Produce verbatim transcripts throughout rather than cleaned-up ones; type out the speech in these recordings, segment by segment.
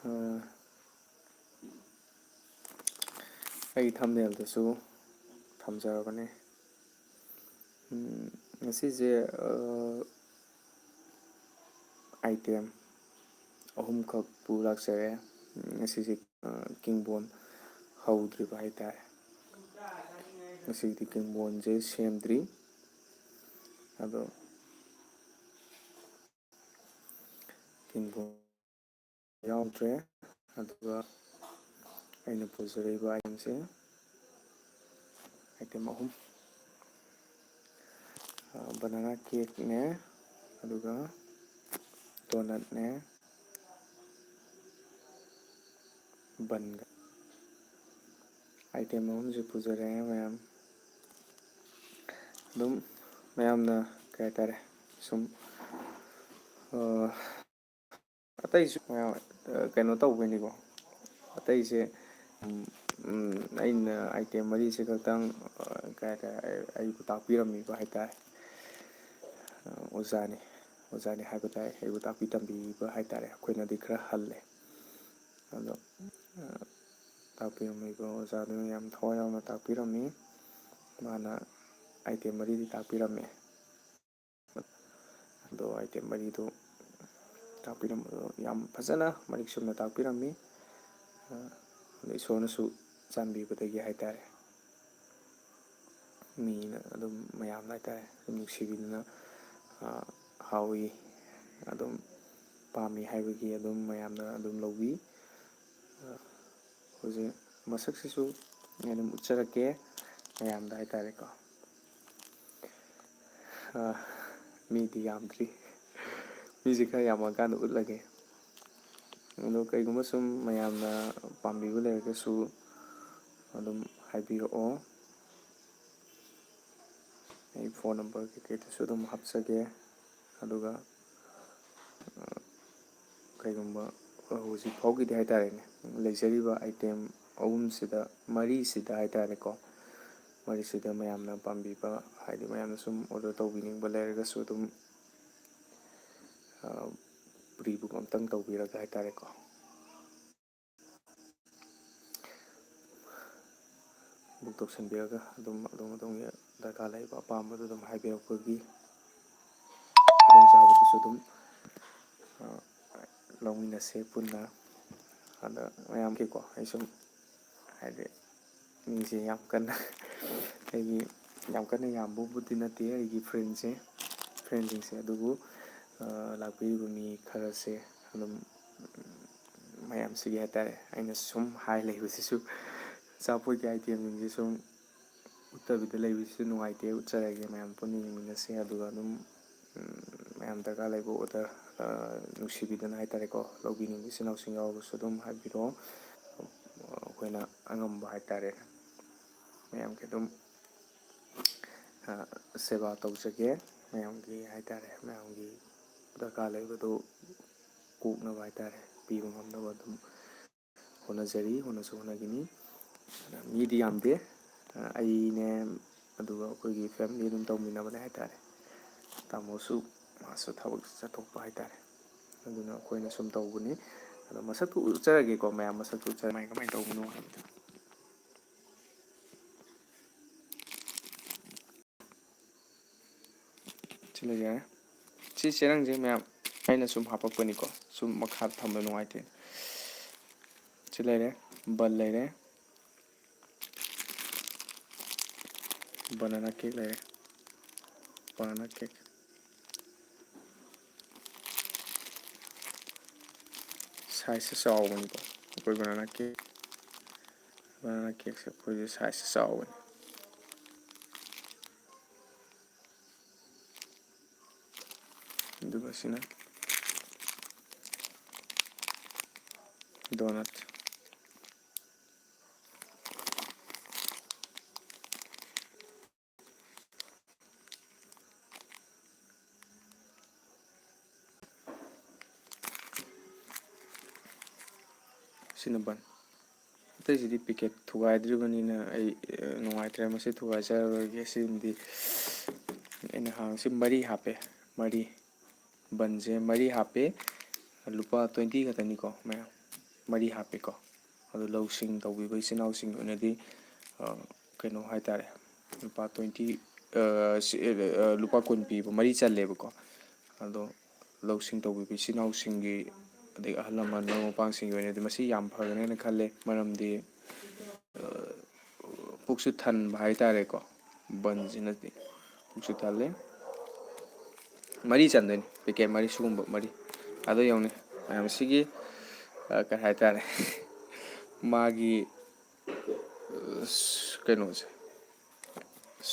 ꯑ, ꯑꯩ ꯊꯝꯅꯦꯜꯗꯁꯨ ꯊꯝꯖꯔꯕꯅꯦ꯫ ꯎꯝ, ꯉꯁꯤꯁꯦ, ꯑ, item ꯑꯍꯨꯝꯈꯛ ꯄꯨ ꯂꯥꯛꯆꯔꯦ꯫ ꯎꯝ, ꯉꯁꯤꯁꯦ, ꯑ, ꯀꯤꯡꯕꯣꯟ ꯍꯧꯗ꯭ꯔꯤꯕ ꯍꯥꯏꯇꯥꯔꯦ꯫ ꯉꯁꯤꯒꯤꯗꯤ ꯀꯤꯡꯕꯣꯟꯁꯦ ꯁꯦꯝꯗ꯭ꯔꯤ꯫ ꯑꯗꯣ ꯀꯤꯡꯕꯣꯟ ꯌꯥꯎꯗ꯭ꯔꯦ꯫ ꯑꯗꯨꯒ ꯑꯩꯅ ꯄꯨꯖꯔꯛꯏꯕ itemꯁꯦ item ꯑꯍꯨꯝ: banana cakeꯅꯦ, ꯑꯗꯨꯒ donutꯅꯦ, ꯕꯟꯒ꯫ Item ꯑꯍꯨꯝꯁꯦ ꯄꯨꯖꯔꯛꯑꯦ ꯃꯌꯥꯝ꯫ ꯑꯗꯨꯝ ꯃꯌꯥꯝꯅ, ꯀꯩ ꯍꯥꯏꯇꯥꯔꯦ, ꯁꯨꯝ, ꯑ, ꯑꯇꯩꯁꯨ ꯃꯌꯥꯝ, ꯑ, ꯀꯩꯅꯣ ꯇꯧꯕꯩꯅꯤꯀꯣ꯫ ꯑꯇꯩꯁꯦ, ꯎꯝ, ꯎꯝ, ꯑꯩꯅ item ꯃꯔꯤꯁꯦ ꯈꯛꯇꯪ, ꯑ, ꯀꯩ ꯍꯥꯏꯇꯥꯔꯦ, ꯑꯩ-, ꯑꯩꯕꯨ ꯇꯥꯛꯄꯤꯔꯝꯃꯤꯕ ꯍꯥꯏꯇꯥꯔꯦ꯫ ꯑ, ꯑꯣꯖꯥꯅꯤ, ꯑꯣꯖꯥꯅꯤ ꯍꯥꯏꯕ ꯇꯥꯏ, ꯑꯩꯕꯨ ꯇꯥꯛꯄꯤ ꯇꯝꯕꯤꯕ ꯍꯥꯏꯇꯥꯔꯦ꯫ ꯑꯩꯈꯣꯏꯅꯗꯤ ꯈꯔ ꯍꯜꯂꯦ꯫ ꯑꯗꯣ, ꯑ, ꯇꯥꯛꯄꯤꯔꯝꯃꯤꯕ ꯑꯣꯖꯥꯗꯨꯅ ꯌꯥꯝ ꯊꯋꯥꯏ ꯌꯥꯎꯅ ꯇꯥꯛꯄꯤꯔꯝꯃꯤ꯫ ꯃꯥꯅ item ꯃꯔꯤꯗꯤ ꯇꯥꯛꯄꯤꯔꯝꯃꯦ꯫ ꯑꯗꯣ item ꯃꯔꯤꯗꯨ ꯇꯥꯛꯄꯤꯔꯝꯕꯗꯣ ꯌꯥꯝ ꯐꯖꯅ, ꯃꯔꯤꯛ ꯆꯨꯝꯅ ꯇꯥꯛꯄꯤꯔꯝꯃꯤ꯫ ꯑ, ꯑꯗꯣ ꯏꯁꯣꯔꯅꯁꯨ ꯆꯥꯟꯕꯤꯕꯗꯒꯤ ꯍꯥꯏꯇꯥꯔꯦ, ꯃꯤꯅ ꯑꯗꯨꯝ, ꯃꯌꯥꯝꯅ ꯍꯥꯏꯇꯥꯔꯦ, ꯑꯗꯨꯝ ꯅꯨꯡꯁꯤꯕꯤꯗꯨꯅ, ꯑ, ꯍꯥꯎꯏ, ꯑꯗꯨꯝ ꯄꯥꯝꯃꯤ ꯍꯥꯏꯕꯒꯤ ꯑꯗꯨꯝ ꯃꯌꯥꯝꯅ ꯑꯗꯨꯝ ꯂꯧꯕꯤ꯫ ꯑ, ꯍꯧꯖꯤꯛ ꯃꯁꯛꯁꯤꯁꯨ ꯑꯩ ꯑꯗꯨꯝ ꯎꯠꯆꯔꯛꯀꯦ ꯃꯌꯥꯝꯗ ꯍꯥꯏꯇꯥꯔꯦꯀꯣ꯫ ꯑ, ꯃꯤꯗꯤ ꯌꯥꯝꯗ꯭ꯔꯤ, ꯃꯤꯁꯦ ꯈꯔ ꯌꯥꯝꯃꯀꯥꯟꯗ ꯎꯠꯂꯒꯦ꯫ ꯑꯗꯣ ꯀꯩꯒꯨꯝꯕ ꯁꯨꯝ ꯃꯌꯥꯝꯅ ꯄꯥꯝꯕꯤꯕ ꯂꯩꯔꯒꯁꯨ ꯑꯗꯨꯝ ꯍꯥꯏꯕꯤꯔꯛꯑꯣ꯫ ꯑꯩ phone number ꯀꯩꯀꯩꯗꯨꯁꯨ ꯑꯗꯨꯝ ꯍꯥꯞꯆꯒꯦ꯫ ꯑꯗꯨꯒ, ꯑ, ꯀꯩꯒꯨꯝꯕ ꯍꯧꯖꯤꯛ ꯐꯥꯎꯒꯤꯗꯤ ꯍꯥꯏꯇꯥꯔꯦꯅꯦ, ꯂꯩꯖꯔꯤꯕ item ꯑꯍꯨꯝꯁꯤꯗ, ꯃꯔꯤꯁꯤꯗ ꯍꯥꯏꯇꯥꯔꯦꯀꯣ, ꯃꯔꯤꯁꯤꯗ ꯃꯌꯥꯝꯅ ꯄꯥꯝꯕꯤꯕ, ꯍꯥꯏꯗꯤ ꯃꯌꯥꯝꯅ ꯁꯨꯝ order ꯇꯧꯕꯤꯅꯤꯡꯕ ꯂꯩꯔꯒꯁꯨ ꯑꯗꯨꯝ, ꯑ, pre-book ꯑꯝꯇꯪ ꯇꯧꯕꯤꯔꯒ ꯍꯥꯏꯇꯥꯔꯦꯀꯣ, ꯇꯧꯁꯟꯕꯤꯔꯒ ꯑꯗꯨꯝ, ꯑꯗꯨꯝ ꯑꯗꯣꯝꯒꯤ ꯗꯔꯀꯥꯔ ꯂꯩꯕ ꯑꯄꯥꯝꯕꯗꯨ ꯑꯗꯨꯝ ꯍꯥꯏꯕꯤꯔꯛꯄꯒꯤ ꯈꯨꯗꯣꯡꯆꯥꯕꯗꯨꯁꯨ ꯑꯗꯨꯝ, ꯑ, ꯂꯧꯃꯤꯟꯅꯁꯦ ꯄꯨꯟꯅ꯫ ꯑꯗ ꯃꯌꯥꯝꯒꯤꯀꯣ, ꯑꯩ ꯁꯨꯝ ꯍꯥꯏꯗꯤ ꯃꯤꯁꯦ ꯌꯥꯝ ꯀꯟꯅ ꯑꯩꯒꯤ ꯌꯥꯝ ꯀꯟꯅ ꯌꯥꯝꯕꯕꯨꯗꯤ ꯅꯠꯇꯦ ꯑꯩꯒꯤ friendꯁꯦ, friendꯁꯤꯡꯁꯦ꯫ ꯑꯗꯨꯕꯨ, ꯑ, ꯂꯥꯛꯄꯤꯔꯤꯕ ꯃꯤ ꯈꯔꯁꯦ ꯑꯗꯨꯝ, ꯎꯝ, ꯃꯌꯥꯝꯁꯤꯒꯤ ꯍꯥꯏꯇꯥꯔꯦ, ꯑꯩꯅ ꯁꯨꯝ ꯍꯥꯏ ꯂꯩꯕꯁꯤꯁꯨ ꯑꯆꯥꯄꯣꯠꯀꯤ itemꯁꯤꯡꯁꯦ ꯁꯨꯝ ꯎꯠꯇꯕꯤꯗ ꯂꯩꯕꯁꯤꯁꯨ ꯅꯨꯡꯉꯥꯏꯇꯦ꯫ ꯎꯠꯆꯔꯒꯦ, ꯃꯌꯥꯝ ꯄꯨꯟꯅ ꯌꯦꯡꯃꯤꯟꯅꯁꯦ꯫ ꯑꯗꯨꯒ ꯑꯗꯨꯝ, ꯎꯝ, ꯃꯌꯥꯝ ꯗꯔꯀꯥꯔ ꯂꯩꯕ order, ꯑ, ꯅꯨꯡꯁꯤꯕꯤꯗꯅ ꯍꯥꯏꯇꯥꯔꯦꯀꯣ, ꯂꯧꯕꯤꯅꯤꯡꯕ ꯏꯆꯤꯟ ꯏꯅꯥꯎꯁꯤꯡ ꯌꯥꯎꯔꯒꯁꯨ ꯑꯗꯨꯝ ꯍꯥꯏꯕꯤꯔꯛꯑꯣ꯫ ꯑꯩꯈꯣꯏꯅ ꯑꯉꯝꯕ ꯍꯥꯏꯇꯥꯔꯦ, ꯃꯌꯥꯝꯒꯤ ꯑꯗꯨꯝ, ꯑ, ꯁꯦꯕꯥ ꯇꯧꯖꯒꯦ꯫ ꯃꯌꯥꯝꯒꯤ ꯍꯥꯏꯇꯥꯔꯦ, ꯃꯌꯥꯝꯒꯤ ꯗꯔꯀꯥꯔ ꯂꯩꯕꯗꯨ ꯀꯣꯛꯅꯕ ꯍꯥꯏꯇꯥꯔꯦ, ꯄꯤꯕ ꯉꯝꯅꯕ ꯑꯗꯨꯝ ꯍꯣꯠꯅꯖꯔꯤ, ꯍꯣꯠꯅꯁꯨ ꯍꯣꯠꯅꯒꯅꯤ꯫ ꯑꯗ ꯃꯤꯗꯤ ꯌꯥꯝꯗꯦ, ꯑ, ꯑꯩꯅꯦ, ꯑꯗꯨꯒ ꯑꯩꯈꯣꯏꯒꯤ family ꯑꯗꯨꯝ ꯇꯧꯃꯤꯟꯅꯕꯅꯦ ꯍꯥꯏꯇꯥꯔꯦ꯫ ꯇꯥꯃꯣꯁꯨ ꯃꯥꯁꯨ ꯊꯕꯛ ꯆꯠꯊꯣꯛꯄ ꯍꯥꯏꯇꯥꯔꯦ꯫ ꯑꯗꯨꯅ ꯑꯩꯈꯣꯏꯅ ꯁꯨꯝ ꯇꯧꯕꯅꯤ꯫ ꯑꯗꯣ ꯃꯁꯛꯇꯨ ꯎꯠꯆꯔꯒꯦꯀꯣ, ꯃꯌꯥꯝ ꯃꯁꯛꯇꯨ ꯎꯠꯆꯔꯒꯦ, ꯀꯃꯥꯏ, ꯀꯃꯥꯏꯅ ꯇꯧꯕꯅꯣ ꯍꯥꯏꯕꯗꯣ꯫ ꯁꯤ ꯂꯩꯖꯔꯦ꯫ ꯁꯤ ꯆꯦꯔꯪꯁꯦ ꯃꯌꯥꯝ ꯑꯩꯅ ꯁꯨꯝ ꯍꯥꯄꯛꯄꯅꯤꯀꯣ, ꯁꯨꯝ ꯃꯈꯥꯗ ꯊꯝꯕ ꯅꯨꯡꯉꯥꯏꯇꯦ꯫ ꯁꯤ ꯂꯩꯔꯦ, bun ꯂꯩꯔꯦ, banana cake ꯂꯩꯔꯦ, banana cake꯫ Sizeꯁꯦ ꯆꯥꯎꯕꯅꯤꯀꯣ, ꯑꯩꯈꯣꯏ banana cake, banana cakeꯁꯦ ꯑꯩꯈꯣꯏꯒꯤ sizeꯁꯦ ꯆꯥꯎꯕꯅꯤ꯫ ꯑꯗꯨꯒ ꯁꯤꯅ donut꯫ ꯁꯤꯅ bun꯫ ꯑꯇꯩꯁꯤꯗꯤ packet ꯊꯨꯒꯥꯏꯗ꯭ꯔꯤꯕꯅꯤꯅ ꯑꯩ, ꯑ, ꯅꯨꯡꯉꯥꯏꯇ꯭ꯔꯦ꯫ ꯃꯁꯤ ꯊꯨꯒꯥꯏꯖꯔꯔꯣꯏꯒꯦ꯫ ꯁꯤꯃꯗꯤ ꯑꯩꯅ ꯍꯥꯡꯁꯤ ꯃꯔꯤ ꯍꯥꯞꯄꯦ꯫ ꯃꯔꯤ꯫ Bunꯁꯦ ꯃꯔꯤ ꯍꯥꯞꯄꯦ꯫ ꯂꯨꯄꯥ twenty ꯈꯛꯇꯅꯤꯀꯣ ꯃꯌꯥꯝ꯫ ꯃꯔꯤ ꯍꯥꯞꯄꯦꯀꯣ꯫ ꯑꯗꯣ ꯂꯧꯁꯤꯡ ꯇꯧꯕꯤꯕ ꯏꯆꯤꯟ ꯏꯅꯥꯎꯁꯤꯡꯒꯤ ꯑꯣꯏꯅꯗꯤ, ꯑ, ꯀꯩꯅꯣ ꯍꯥꯏꯇꯥꯔꯦ, ꯂꯨꯄꯥ twenty, ꯂꯨꯄꯥ ꯀꯨꯟ ꯄꯤꯕ ꯃꯔꯤ ꯆꯜꯂꯦꯕꯀꯣ꯫ ꯑꯗꯣ ꯂꯧꯁꯤꯡ ꯇꯧꯕꯤꯕ ꯏꯆꯤꯟ ꯏꯅꯥꯎꯁꯤꯡꯒꯤ, ꯑꯗꯒꯤ ꯑꯍꯜ ꯂꯃꯟ, ꯃꯔꯨꯞ ꯃꯄꯥꯡꯁꯤꯡꯒꯤ ꯑꯣꯏꯅꯗꯤ ꯃꯁꯤ ꯌꯥꯝ ꯐꯒꯅꯦꯅ ꯈꯜꯂꯦ꯫ ꯃꯔꯝꯗꯤ, ꯑ, ꯄꯨꯛꯁꯨ ꯊꯟꯕ ꯍꯥꯏꯇꯥꯔꯦꯀꯣ, ꯕꯟꯁꯤꯅꯗꯤ꯫ ꯄꯨꯛꯁꯨ ꯊꯜꯂꯦ꯫ ꯃꯔꯤ ꯆꯟꯗꯣꯏꯅꯤ, ꯄꯦꯀꯦꯠ ꯃꯔꯤ, ꯁꯤꯒꯨꯝꯕ ꯃꯔꯤ꯫ ꯑꯗꯣ ꯌꯦꯡꯉꯨꯅꯦ, ꯃꯌꯥꯝ ꯁꯤꯒꯤ, ꯑ, ꯀꯩ ꯍꯥꯏꯇꯥꯔꯦ, ꯃꯥꯒꯤ, ꯑ, ꯀꯩꯅꯣꯁꯦ,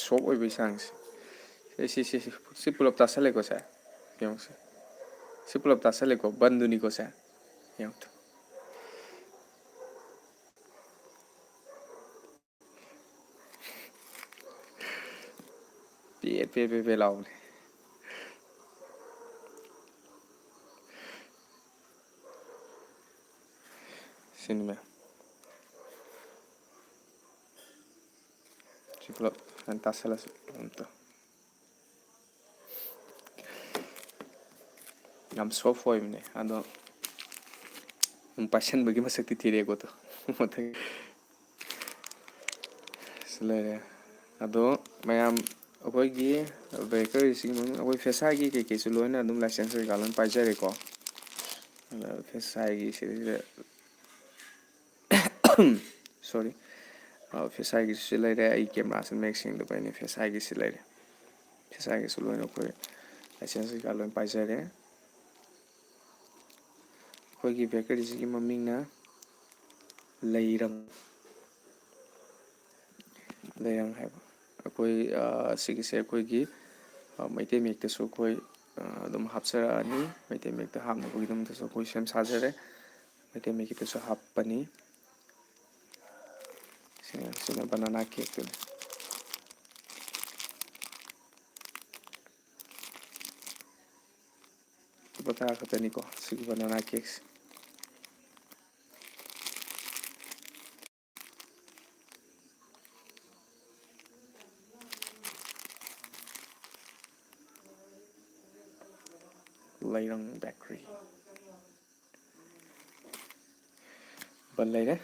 ꯁꯣꯞ ꯑꯣꯏꯕꯒꯤ ꯆꯥꯡꯁꯦ꯫ ꯁꯤ, ꯁꯤ, ꯁꯤ, ꯁꯤ, ꯁꯤ ꯄꯨꯂꯞ ꯇꯥꯁꯜꯂꯦꯀꯣ ꯁꯦ꯫ ꯌꯦꯡꯉꯨꯁꯦ꯫ ꯁꯤ ꯄꯨꯂꯞ ꯇꯥꯁꯜꯂꯦꯀꯣ, ꯕꯟꯗꯨꯅꯤꯀꯣ ꯁꯦ꯫ ꯌꯦꯡꯉꯨ꯫ ꯄꯦ, ꯄꯦ, ꯄꯦ, ꯄꯦ ꯂꯥꯎꯕꯅꯦ꯫ ꯁꯤꯅꯤ ꯃꯌꯥꯝ꯫ ꯁꯤ ꯄꯨꯂꯞ ꯁꯨꯃꯥꯏꯅ ꯇꯥꯁꯜꯂꯁꯤ ꯑꯝꯇ꯫ ꯌꯥꯝ ꯁꯣꯐ ꯑꯣꯏꯕꯅꯦ, ꯑꯗꯣ ꯑꯗꯨꯝ ꯄꯥꯏꯁꯟꯕꯒꯤ ꯃꯁꯛꯇꯤ ꯊꯤꯔꯦꯀꯣ ꯑꯗꯣ꯫ ꯃꯊꯪ ꯁꯤ ꯂꯩꯔꯦ꯫ ꯑꯗꯣ ꯃꯌꯥꯝ, ꯑꯩꯈꯣꯏꯒꯤ ꯕꯦꯀꯔꯤꯁꯤꯒꯤ ꯃꯃꯤꯡ, ꯑꯩꯈꯣꯏ ꯐꯦꯁꯥꯏꯒꯤ ꯀꯩꯀꯩꯁꯨ ꯂꯣꯏꯅ ꯑꯗꯨꯝ ꯂꯥꯏꯁꯦꯟꯁ ꯀꯩꯀꯥ ꯂꯣꯏꯅ ꯄꯥꯏꯖꯔꯦꯀꯣ꯫ ꯑꯗ ꯐꯦꯁꯥꯏꯒꯤ ꯁꯤꯗꯩꯁꯤꯗ, ꯁꯣꯔꯤ, ꯐꯦꯁꯥꯏꯒꯤꯁꯨ ꯂꯩꯔꯦ꯫ ꯑꯩ ꯀꯦꯃꯦꯔꯥꯁꯦ ꯃꯌꯦꯛ ꯁꯦꯡꯗꯕꯩꯅꯦ꯫ ꯐꯦꯁꯥꯏꯒꯤꯁꯤ ꯂꯩꯔꯦ꯫ ꯐꯦꯁꯥꯏꯒꯤꯁꯨ ꯂꯣꯏꯅ ꯑꯩꯈꯣꯏ ꯂꯥꯏꯁꯦꯟꯁ ꯀꯩꯀꯥ ꯂꯣꯏꯅ ꯄꯥꯏꯖꯔꯦ꯫ ꯑꯩꯈꯣꯏꯒꯤ ꯕꯦꯀꯔꯤꯁꯤꯒꯤ ꯃꯃꯤꯡꯅ ꯂꯩꯔꯪ, ꯂꯩꯔꯪ ꯍꯥꯏꯕ꯫ ꯑꯩꯈꯣꯏ, ꯑ, ꯁꯤꯒꯤꯁꯦ ꯑꯩꯈꯣꯏꯒꯤ, ꯑ, ꯃꯩꯇꯩ ꯃꯌꯦꯛꯇꯁꯨ ꯑꯩꯈꯣꯏ, ꯑ, ꯑꯗꯨꯝ ꯍꯥꯞꯆꯔꯛꯑꯅꯤ꯫ ꯃꯩꯇꯩ ꯃꯌꯦꯛꯇ ꯍꯥꯞꯅꯕꯒꯤꯗꯃꯛꯇꯁꯨ ꯑꯩꯈꯣꯏ ꯁꯦꯝ ꯁꯥꯖꯔꯦ꯫ ꯃꯩꯇꯩ ꯃꯌꯦꯛꯀꯤꯗꯁꯨ ꯍꯥꯞꯄꯅꯤ꯫ ꯁꯤꯅ, ꯁꯤꯅ ꯕꯅꯥꯅꯥ ꯀꯦꯛꯇꯨꯅꯤ꯫ ꯂꯨꯄꯥ ꯇꯔꯥ ꯈꯛꯇꯅꯤꯀꯣ ꯁꯤꯒꯤ ꯕꯅꯥꯅꯥ ꯀꯦꯛꯁꯦ꯫ ꯂꯩꯔꯪ ꯕꯦꯀꯔꯤ꯫ ꯕꯟ ꯂꯩꯔꯦ꯫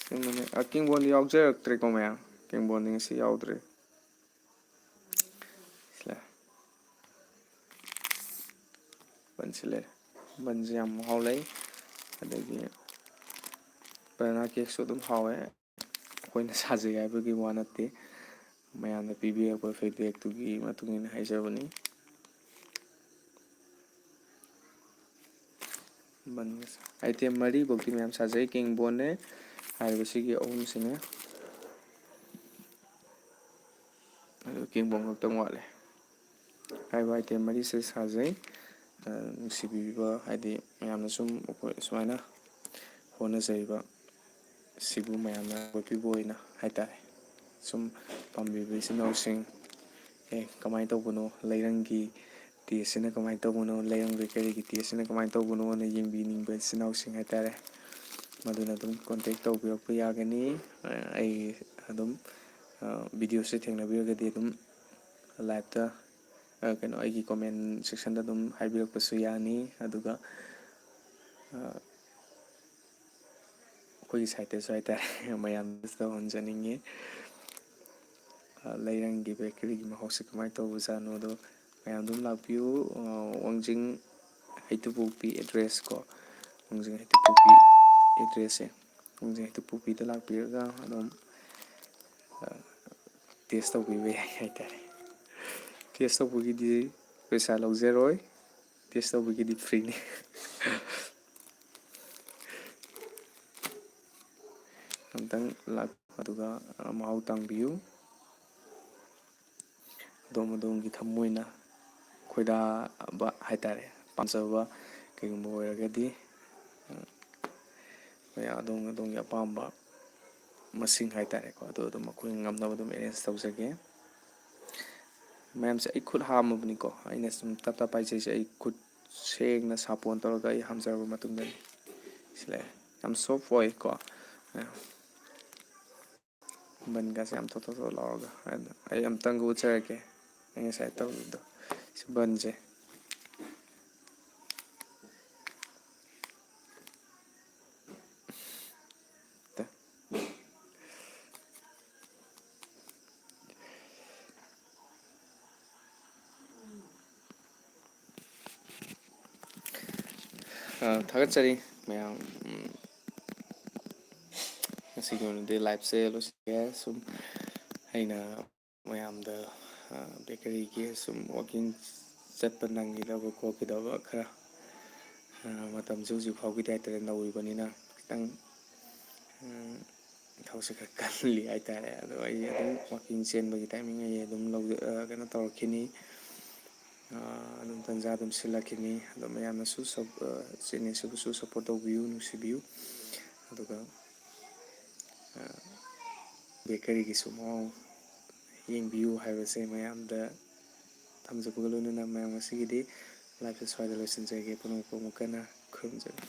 ꯁꯤꯃꯅꯦ꯫ ꯑ, ꯀꯤꯡꯕꯣꯟꯗꯤ ꯌꯥꯎꯖꯔꯛꯇ꯭ꯔꯦꯀꯣ ꯃꯌꯥꯝ꯫ ꯀꯦꯡꯕꯣꯟꯗꯤ ꯉꯁꯤ ꯌꯥꯎꯗ꯭ꯔꯦ꯫ ꯁꯤ ꯂꯩꯔꯦ꯫ ꯕꯟꯁꯤ ꯂꯩꯔꯦ꯫ ꯕꯟꯁꯤ ꯌꯥꯝ ꯃꯍꯥꯎ ꯂꯩ꯫ ꯑꯗꯒꯤ banana cakeꯁꯨ ꯑꯗꯨꯝ ꯍꯥꯎꯋꯦ꯫ ꯑꯩꯈꯣꯏꯅ ꯁꯥꯖꯩ ꯍꯥꯏꯕꯒꯤ ꯋꯥ ꯅꯠꯇꯦ, ꯃꯌꯥꯝꯅ ꯄꯤꯕꯤꯔꯛꯄ feedbackꯇꯨꯒꯤ ꯃꯇꯨꯡ ꯏꯟꯅ ꯍꯥꯏꯖꯕꯅꯤ꯫ ꯕꯟ item ꯃꯔꯤꯐꯧꯗꯤ ꯃꯌꯥꯝ ꯁꯥꯖꯩ꯫ ꯀꯦꯡꯕꯣꯟꯅꯦ ꯍꯥꯏꯔꯤꯕꯁꯤꯒꯤ ꯑꯍꯨꯝꯁꯤꯅꯦ꯫ ꯑꯗꯨ ꯀꯦꯡꯕꯣꯟ ꯈꯛꯇꯪ ꯋꯥꯠꯂꯦ꯫ ꯍꯥꯏꯔꯤꯕ item ꯃꯔꯤꯁꯦ ꯁꯥꯖꯩ꯫ ꯑ, ꯅꯨꯡꯁꯤꯕꯤꯕ, ꯍꯥꯏꯗꯤ ꯃꯌꯥꯝꯅ ꯁꯨꯝ ꯑꯩꯈꯣꯏ ꯁꯨꯃꯥꯏꯅ ꯍꯣꯠꯅꯖꯔꯤꯕ ꯁꯤꯕꯨ ꯃꯌꯥꯝꯅ ꯑꯀꯣꯏꯕꯤꯕ ꯑꯣꯏꯅ ꯍꯥꯏꯇꯥꯔꯦ, ꯁꯨꯝ ꯄꯥꯝꯕꯤꯕ ꯏꯆꯤꯟ ꯏꯅꯥꯎꯁꯤꯡ, "ꯑꯦ, ꯀꯃꯥꯏꯅ ꯇꯧꯕꯅꯣ? ꯂꯩꯔꯪꯒꯤ tasteꯁꯤꯅ ꯀꯃꯥꯏꯅ ꯇꯧꯕꯅꯣ? ꯂꯩꯔꯪ bakeryꯒꯤ tasteꯁꯤꯅ ꯀꯃꯥꯏꯅ ꯇꯧꯕꯅꯣꯅ?" ꯌꯦꯡꯕꯤꯅꯤꯡꯕ ꯏꯆꯤꯟ ꯏꯅꯥꯎꯁꯤꯡ ꯍꯥꯏꯇꯥꯔꯦ, ꯃꯗꯨꯅ ꯑꯗꯨꯝ contact ꯇꯧꯕꯤꯔꯛꯄ ꯌꯥꯒꯅꯤ꯫ ꯑ, ꯑꯩ ꯑꯗꯨꯝ, ꯑ, videoꯁꯦ ꯊꯦꯡꯅꯕꯤꯔꯒꯗꯤ ꯑꯗꯨꯝ liveꯇ, ꯑ, ꯀꯩꯅꯣ, ꯑꯩꯒꯤ comment sectionꯗ ꯑꯗꯨꯝ ꯍꯥꯏꯕꯤꯔꯛꯄꯁꯨ ꯌꯥꯅꯤ꯫ ꯑꯗꯨꯒ, ꯑ, ꯑꯩꯈꯣꯏꯒꯤ siteꯇꯁꯨ ꯍꯥꯏꯇꯥꯔꯦ, ꯃꯌꯥꯝꯗꯁꯨ ꯇꯧꯍꯟꯖꯅꯤꯡꯉꯤ꯫ ꯑ, ꯂꯩꯔꯪꯒꯤ bakeryꯒꯤ ꯃꯍꯥꯎꯁꯦ ꯀꯃꯥꯏꯅ ꯇꯧꯕꯖꯥꯠꯅꯣꯗꯣ ꯃꯌꯥꯝ ꯑꯗꯨꯝ ꯂꯥꯛꯄꯤꯌꯨ꯫ ꯑ, ꯋꯥꯡꯖꯤꯡ ꯍꯩꯇꯨꯄꯣꯛꯄꯤ address ꯀꯣ, ꯋꯥꯡꯖꯤꯡ ꯍꯩꯇꯨꯄꯣꯛꯄꯤ addressꯁꯦ, ꯋꯥꯡꯖꯤꯡ ꯍꯩꯇꯨꯄꯣꯛꯄꯤꯗ ꯂꯥꯛꯄꯤꯔꯒ ꯑꯗꯨꯝ, ꯑ, taste ꯇꯧꯕꯤꯕ ꯌꯥꯏ ꯍꯥꯏꯇꯥꯔꯦ꯫ Taste ꯇꯧꯕꯒꯤꯗꯤ ꯄꯩꯁꯥ ꯂꯧꯖꯔꯣꯏ, taste ꯇꯧꯕꯒꯤꯗꯤ freeꯅꯤ꯫ ꯑꯝꯇꯪ ꯂꯥꯛ-, ꯑꯗꯨꯒ, ꯑ, ꯃꯍꯥꯎ ꯇꯪꯕꯤꯌꯨ꯫ ꯑꯗꯣꯝ ꯑꯗꯣꯝꯒꯤ ꯊꯃꯣꯏꯅ ꯈꯣꯏꯗꯥꯕ ꯍꯥꯏꯇꯥꯔꯦ, ꯄꯥꯝꯖꯕ ꯀꯩꯒꯨꯝꯕ ꯑꯣꯏꯔꯒꯗꯤ, ꯑ, ꯑꯩꯈꯣꯏ ꯑꯗꯣꯝ ꯑꯗꯣꯝꯒꯤ ꯑꯄꯥꯝꯕ ꯃꯁꯤꯡ ꯍꯥꯏꯇꯥꯔꯦꯀꯣ, ꯑꯗꯨ ꯑꯗꯨꯝ ꯑꯩꯈꯣꯏ ꯉꯝꯅꯕ ꯑꯗꯨꯝ arrange ꯇꯧꯖꯒꯦ꯫ ꯃꯌꯥꯝꯁꯦ ꯑꯩ ꯈꯨꯠ ꯍꯥꯝꯃꯕꯅꯤꯀꯣ, ꯑꯩꯅ ꯁꯨꯝ ꯇꯞ ꯇꯞ ꯄꯥꯏꯖꯩꯁꯦ, ꯑꯩ ꯈꯨꯠ ꯁꯦꯡꯅ ꯁꯥꯄꯣꯟ ꯇꯧꯔꯒ ꯑꯩ ꯍꯥꯝꯖꯔꯕ ꯃꯇꯨꯡꯗꯅꯤ꯫ ꯁꯤ ꯂꯩꯔꯦ, ꯌꯥꯝ soft ꯑꯣꯏꯀꯣ꯫ ꯕꯟꯒꯁꯦ ꯌꯥꯝ ꯊꯣꯠ ꯊꯣꯠ ꯊꯣꯠ ꯂꯥꯎꯔꯒ꯫ ꯑꯗꯣ ꯑꯩ ꯑꯝꯇꯪꯒ ꯎꯠꯆꯔꯛꯀꯦ, ꯑꯩ ꯉꯁꯥꯏ ꯇꯧꯈꯤꯕꯗꯣ꯫ ꯁꯤ ꯕꯟꯁꯦ꯫ ꯇ-, ꯑ, ꯊꯥꯒꯠꯆꯔꯤ ꯃꯌꯥꯝ꯫ ꯎꯝ, ꯉꯁꯤꯒꯤ ꯑꯣꯏꯅꯗꯤ live ꯁꯦ ꯂꯣꯏꯁꯤꯟꯒꯦ꯫ ꯁꯨꯝ ꯑꯩꯅ ꯃꯌꯥꯝꯗ, ꯑ, bakery ꯒꯤ ꯁꯨꯝ walking ꯆꯠꯄ ꯅꯪꯈꯤꯗꯕ ꯈꯣꯠꯈꯤꯗꯕ ꯈꯔ, ꯑ, ꯃꯇꯝꯁꯨ ꯍꯧꯖꯤꯛ ꯐꯥꯎꯒꯤꯗꯤ ꯍꯥꯏꯇꯥꯔꯦ ꯅꯧꯔꯤꯕꯅꯤꯅ ꯈꯤꯇꯪ, ꯎꯝ, ꯊꯕꯛꯁꯦ ꯈꯔ ꯀꯜꯂꯤ ꯍꯥꯏꯇꯥꯔꯦ꯫ ꯑꯗꯣ ꯑꯩ ꯑꯗꯨꯝ walking ꯆꯦꯟꯕꯒꯤ timing ꯑꯩ ꯑꯗꯨꯝ ꯂꯧꯖ-, ꯑ, ꯀꯩꯅꯣ ꯇꯧꯔꯛꯈꯤꯅꯤ꯫ ꯑ, ꯑꯗꯨꯝ ꯇꯟꯖꯥ ꯑꯗꯨꯝ ꯁꯤꯜꯂꯛꯈꯤꯅꯤ꯫ ꯑꯗꯣ ꯃꯌꯥꯝꯅꯁꯨ ꯁꯞ-, ꯑ, ꯏꯆꯤꯟ ꯏꯅꯥꯎꯁꯤꯕꯨꯁꯨ support ꯇꯧꯕꯤꯌꯨ, ꯅꯨꯡꯁꯤꯕꯤꯌꯨ꯫ ꯑꯗꯨꯒ, ꯑ, bakery ꯒꯤꯁꯨ ꯃꯑꯣꯡ ꯌꯦꯡꯕꯤꯌꯨ ꯍꯥꯏꯕꯁꯦ ꯃꯌꯥꯝꯗ ꯊꯝꯖꯕꯒ ꯂꯣꯏꯅꯅ ꯃꯌꯥꯝ ꯉꯁꯤꯒꯤꯗꯤ live ꯁꯦ ꯁ꯭ꯋꯥꯏꯗ ꯂꯣꯏꯁꯤꯟꯖꯔꯒꯦ꯫ ꯄꯨꯝꯅꯃꯛꯄꯨ ꯑꯃꯨꯛꯀ ꯍꯟꯅ ꯈꯨꯔꯨꯝꯖꯔꯤ꯫